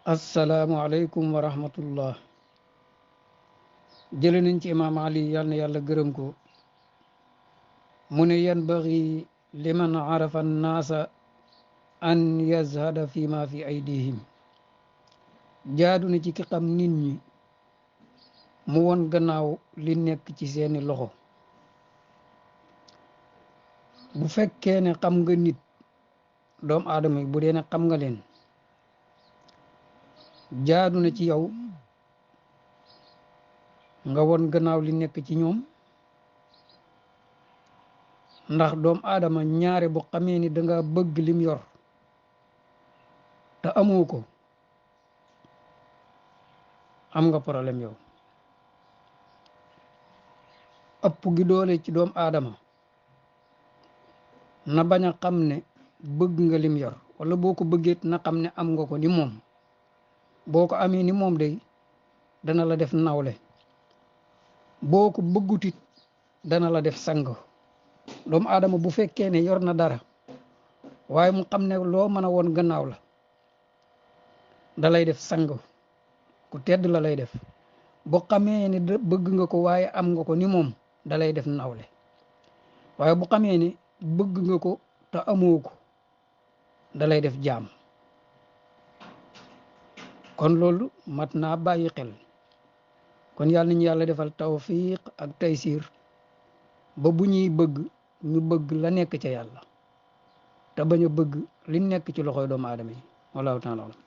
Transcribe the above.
asalaamualeykum wa rahmatullah. jële nañ ci imaam ali yal na yàlla gërëm ko mu ne yanbaghi liman arafa annaasa an yazhada fi ma fi aydihim. jaadu na ci ki xam nit ñi mu won gannaaw li nekk ci seeni loxo. bu fekkee ne xam nga nit doomu aadama yi bu dee ne xam nga leen jaadu na ci yow nga won gannaaw li nekk ci ñoom, ndax doomu aadama ñaare bu xamee ni danga bëgg lim yor te amoo ko am nga problème yow. ëpp gi doole ci doomu aadama na bañ a xam ne bëgg nga lim yor, wala boo ko bëggeet na xam ne am nga ko ni moom. boo ko amee ni moom day dana la def nawle, boo ko bëggutit dana la def sang. doomu aadama bu fekkee ne yor na dara waaye mu xam ne loo mën a woon gannaaw la, da lay def sang, ku tedd la lay def. boo xamee ne bëgg nga ko waaye am nga ko ni moom da lay def nawle, waaye bu xamee ne bëgg nga ko te amoo ko da lay def jaam. kon loolu mat naa bàyyi xel. kon yàlla nañu yàlla defal tawfiq ak taysiir ba bu ñuy bëgg ñu bëgg la nekk ca yàlla te bañ a bëgg li nekk ci loxoy doomu aadama yi. wallahu taala alam.